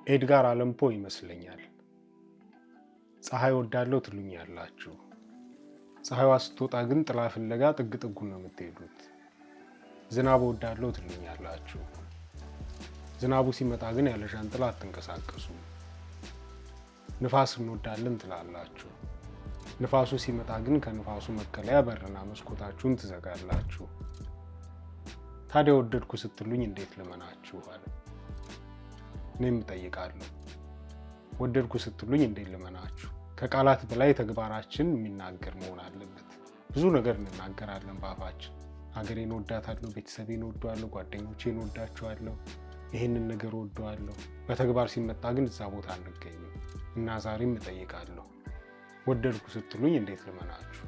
ኤድጋር አለን ፖ ይመስለኛል። ፀሐይ ወዳለሁ ትሉኛላችሁ። ፀሐይዋ ስትወጣ ግን ጥላ ፍለጋ ጥግ ጥጉን ነው የምትሄዱት። ዝናብ ወዳለሁ ትሉኛላችሁ። ዝናቡ ሲመጣ ግን ያለ ዣንጥላ አትንቀሳቀሱም። ንፋስ እንወዳለን ትላላችሁ። ንፋሱ ሲመጣ ግን ከንፋሱ መከለያ በርና መስኮታችሁን ትዘጋላችሁ። ታዲያ ወደድኩ ስትሉኝ እንዴት ልመናችሁ አለ። እኔም እጠይቃለሁ፣ ወደድኩ ስትሉኝ እንዴት ልመናችሁ? ከቃላት በላይ ተግባራችን የሚናገር መሆን አለበት። ብዙ ነገር እንናገራለን በአፋችን። ሀገሬን ወዳታለሁ፣ ቤተሰቤን ወደዋለሁ፣ ጓደኞቼን ወዳቸዋለሁ፣ ይህንን ነገር ወደዋለሁ። በተግባር ሲመጣ ግን እዛ ቦታ አንገኝም እና ዛሬም እጠይቃለሁ፣ ወደድኩ ስትሉኝ እንዴት ልመናችሁ?